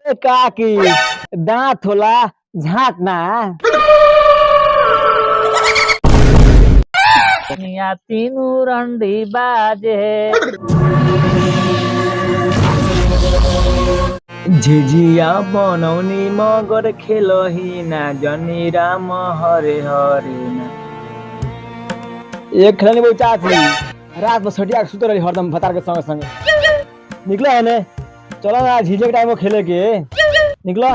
ए काकी दांत होला झाँक ना। दुनिया तीनू रंडी बाजे। झिझिया बनौनी मगर खेलही ना जनी राम हरे हरे ना। एक खेलनी बहु चाची रात में सटिया के सुतल रही हरदम भतार के संगे संगे। निकलो है ने, चलो ना झिझे के टाइम में खेले के निकलो।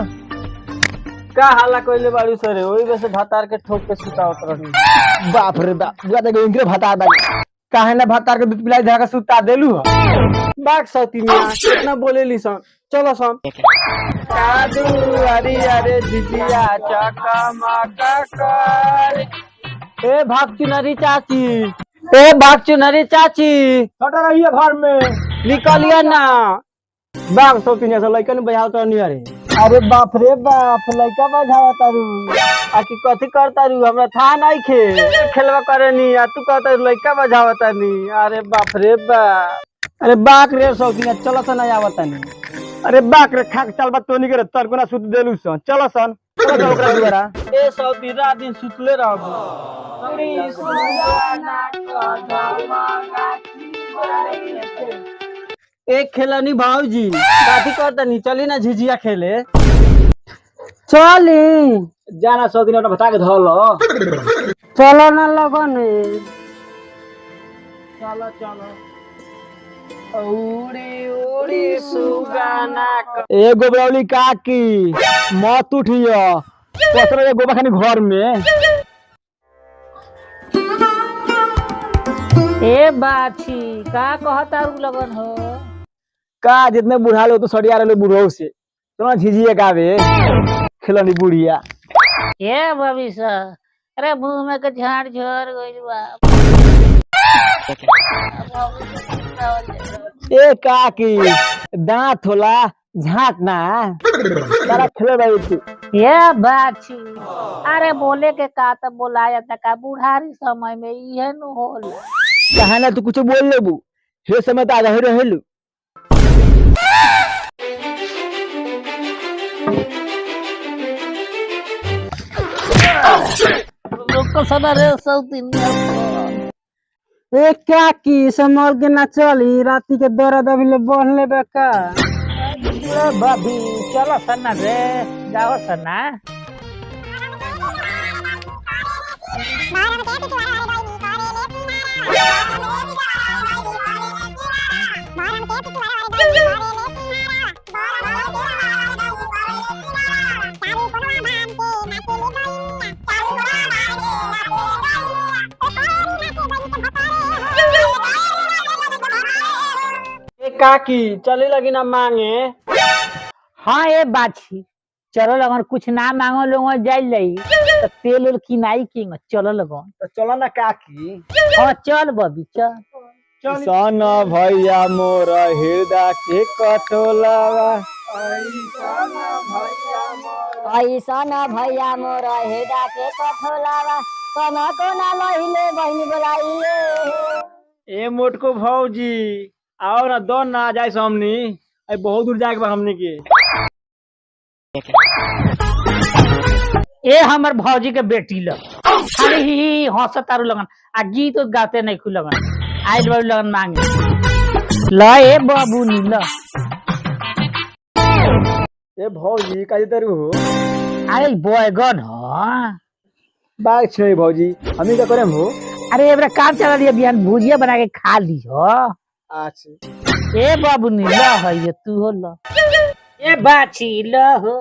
का हाला कइले बाड़ू सर, ओही वजह से भातार के ठोक के सुतावत रही। बाप रे बाप, बुआ देखो इनके भतार बा काहे ना भतार के दूध पिलाई धरा के सुता देलू ह। बाग सती मियां कितना बोलेली सन, चलो सन। कादू अरे अरे झिझिया चकमक कर। ए भाग चुनरी चाची, ए भाग चुनरी चाची, सटा रहिए घर में, निकलिए ना। बाप सब तीन ऐसा लइकन बजाव तो नहीं अरे। अरे बाप रे बाप, लइका बजाव तारू आकि कथी करतारू, हमरा था नहीं खे खेलवा करेनी आ तू कहता लइका बजाव तानी। अरे बाप रे बाप, अरे बाप रे सब तीन चल सन नहीं आवत तानी। अरे बाप रे खाक चल बात तो नहीं करे तर कोना सुत देलू सन, चल सन चल सन ओकरा दुआरा। ए सब दिन रात दिन सुतले रहबू। एक खेलनी भाऊजी काफी करता नहीं, चली ना झिझिया खेले। चली जाना सब दिन अपना बता के धर लो। चलो ना लगन, चलो चलो। उड़ी उड़ी सुगाना। ए गोबरौली काकी मत उठियो, पसरो ए गोबर खानी घर में। ए बाछी का कहता रू लगन हो? का जितने बूढ़ा लोग तो सड़िया रहे बूढ़ो से तो झिझिए गावे खेलनी बुढ़िया। ए भविष्य, अरे मुंह में के झाड़ झड़ गइल बा। ए काकी दांत होला झाँक ना, तारा खेले बाई तू। ए बाछी, अरे बोले के का त बोलाया त का बुढ़ारी समय में इहे नु होला। कहा ना तू कुछ बोल लेबू, हे समय त आधा रहेलू। लोग सदा रे सब दिन। ए काकी समर के ना चली, राती के दर्द अभी ले बढ़ लेबे का। ए भाभी चलो सन्ना रे, जाओ सन्ना। ए काकी चले लगी ना मांगे। हाँ ए बाछी चलो लगन, कुछ ना मांगो लोगो जाई लई तो तेल उल किनाई की चलो लगन। तो चलो ना काकी। हाँ चल बबी चल। सन भैया मोर हृदय के कटोलावा। ऐसन भैया मोर हृदय के कठोलावा, कोना कोना लहिले बहिनी बोलाइले। ए मोटको भौजी आओ ना दो ना जाए हमनी, ए बहुत दूर जाए के बा हमनी के। ए हमर भौजी के बेटी ल अरे ही ही हंसत तारू लगन आ गीत उत गाते नहीं खुल लगन, आइल बारू लगन मांगे ल। ए बाबूनी ल। ए भौजी काहे तारू हो? अरे बैगन ह बाग छै भौजी, हमनी का करेम हो? अरे एबरा काम चला लिया, बिहान भुजिया बना के खा ली हो। अच्छा। ए बाबूनी ल है ये तू हो ल। ए बाछी ल हो।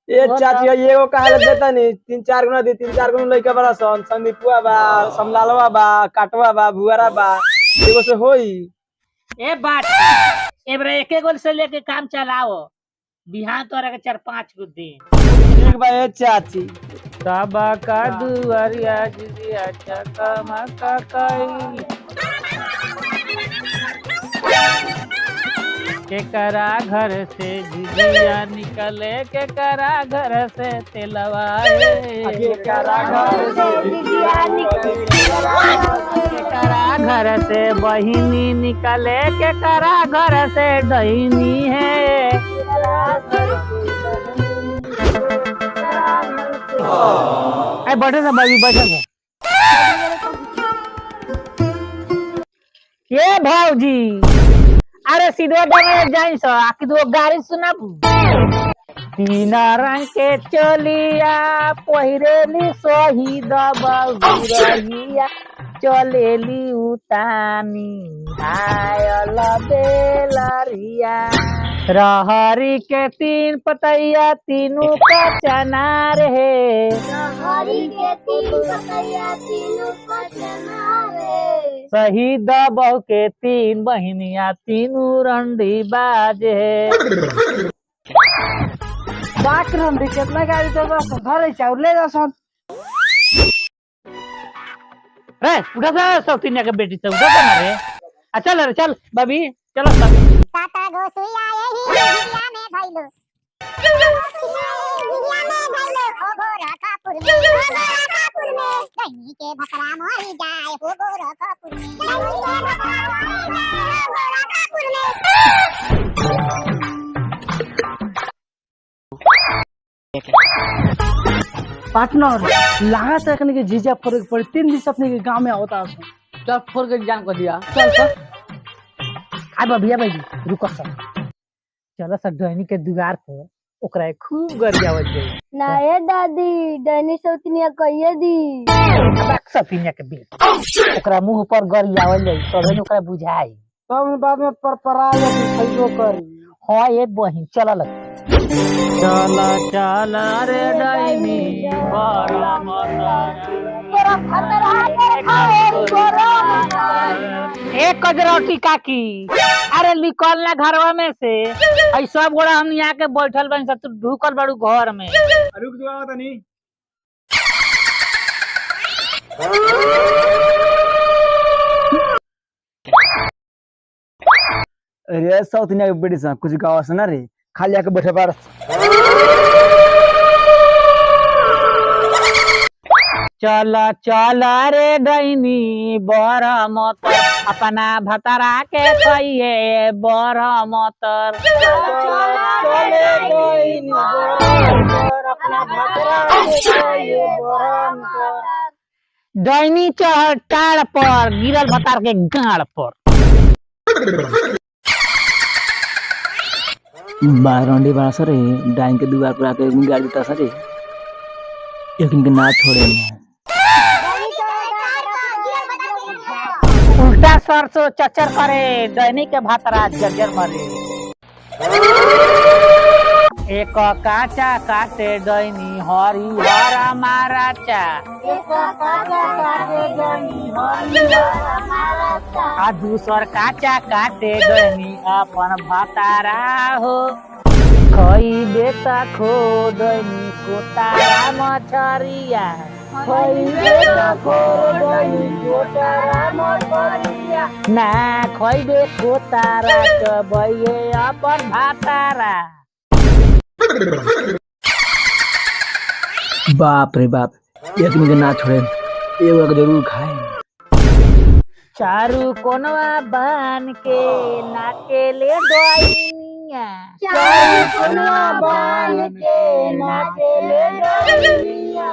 ए चाची एगो काहे ला देता नहीं, तीन चार गुना दे, तीन चार गुना लइका बड़ा सन, संदीपुआ बा, समलालवा बा, काटवा बा, भुआरा बा, एगो से होई। ए बाछी एबरा एके गोल से लेके काम चलाओ, बिहान तोरा के 4-5 गो दे। ठीक बा ए चाची। बाबा का दुआरिया जिजिया चकमक कइल। केकरा घर से झिझिया निकले, केकरा घर से तेलवा रे। केकरा घर से झिझिया निकले, केकरा घर से बहिनी निकले, केकरा घर से डहिनी है। अरे बैठे से बाबी, बैठे से। ये भौजी, अरे सीधे डमे जाई सो आखिर दो गाड़ी सुनाबू। तीन रंग के चलिया पहिरेली शहीद बहुरहिया चलेली उतानी आयल बेलरिया। रहरी के तीन पतैया तीनू का चनार हे। हरी के तीन पतैया तीनू पचनारे। शहीद बहु के तीन बहिनिया तीनू रंडी बाज हे। बाक रंडी कितना गाड़ी तो बस धरे चाउर ले जासन। रे उठा सा सौतीनिया के बेटी से उठा सा ना रे। आ चल रे चल बबी चलो सब। सात गो सुइया एही झिझिया में धइलो। झिझिया में धइलो, हो गोरखपुर में, हो गोरखपुर में। डैनी के भकरा मरी जाए, हो गोरखपुर में। डैनी के भकरा मरी जाए, हो गोरखपुर में। पार्टनर लागत है एकनी के झिझिया फोड़े के पड़ी। 3 दिन से अपने के गांव में आवता है। चल फोड़ के जान कर दिया। चल सर। आ बबिया भाई रुको सर, चलो सर डैनी के दुआर पर ओकरा खूब गरियावत जाई। ना ए दादी, डैनी सौतनिया कहिए दी। अब सौतनिया के बिल ओकरा मुंह पर गरियावल जाई तबे न ओकरा बुझाई। तब बाद में परपरा जाती खइबो करी। हाँ ये बहिन चल लग। चल चल रे डैनी बरम तोरा खतरा के खाए तोरा। एक कजरौटी काकी, अरे निकल ना घरवा में से। ऐ सब गोड़ा हम यहाँ के बैठल बन सब, तू ढुकल बड़ू घर में। रुक जाओ तनी। अरे सौतनिया के बेटी सा कुछ गाँव से ना रे, खाली आके बैठे बार। चल चल रे डैनी बरमतर अपना भतरा के कहिए बरमतर। डैनी चढ़ टाड़ पर गिरल भतार के गाड़ पर। बारंडी बड़ा सर डाइन के दुआर पर आके गाड़ी देता सर, एक इनके ना छोड़े। उल्टा सरसों चचर करे डैनी के भातरा जर्जर मरे। एक काचा काटे डैनी हरी हरा माराचा। आ दूसर काचा काटे डैनी अपन भातारा हो। खई बेटा खो डैनी कोतारा मछरिया। ना खइबे कोतारा चबैये अपन भातारा। बाप रे बाप, एक इनके ना छोड़े, एगो के जरूर खाए। चारू कोनवा बान के नाचेले डोइनिया। चारू कोनवा बान के नाचेले डोइनिया।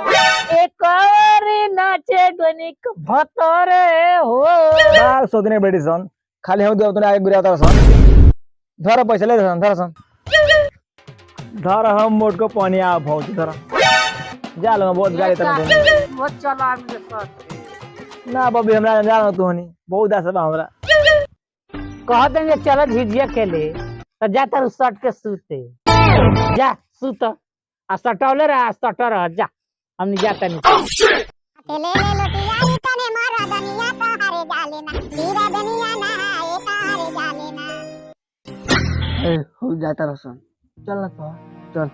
एक और नाचे डोइनिक भतरे हो। बाल सोचने बेटी सन खाली हम दो आगे गुरिया सन। धर पैसा ले सन, धर सन, धर हम मोट को पानी आ भौजी धर जा लो बहुत गाड़ी तरह बहुत चला आदमी के साथ। ना बबी हमरा जानो तू हनी बहुत आशा बा हमरा। कह देंगे चलो झिझिया खेले तो जा तारू सट के सूते, जा सूत आ सटौले रह, सट रह जा, हमनी जाता नहीं। ले ले लोटिया ई तने मारा दनिया तहारे जाले ना, तीरा दनिया नहाए तहारे जाले ना। ए हो जाता रसन, चल ना तो चल।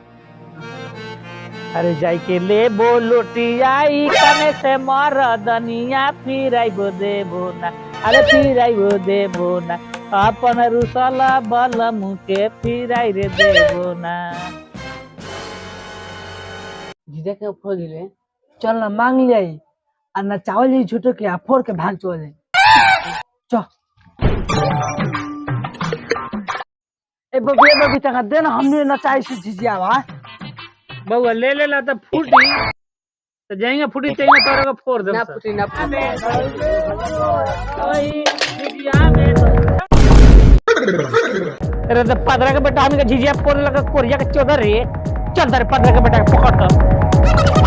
अरे जाई के ले बोलोटिया कने से मार दनिया फिराइबो देबो ना, अरे फिराइबो देबो ना, अपन रुसला बल मुके फिराई रे देबो ना। जीजा के फोड़ दिले, चल ना मांग ले आई आ ना चावल जी झूठो के आ फोड़ के भाग चल जाई। चल ए बबी, ए बबी तका दे ना, हमने ना चाहे से झिझिया बा। बउआ ले ले ला त फूटी। तो जाएंगे फूटी तेंगे तोरे को फोड़ देम ना सर। फूटी ना फूटी। ओही झिझिया में अरे तो पदरा के बेटा हमके झिझिया फोड़ लगा कोरिया के चौधर रे चल दर पदरा के बेटा के पकड़।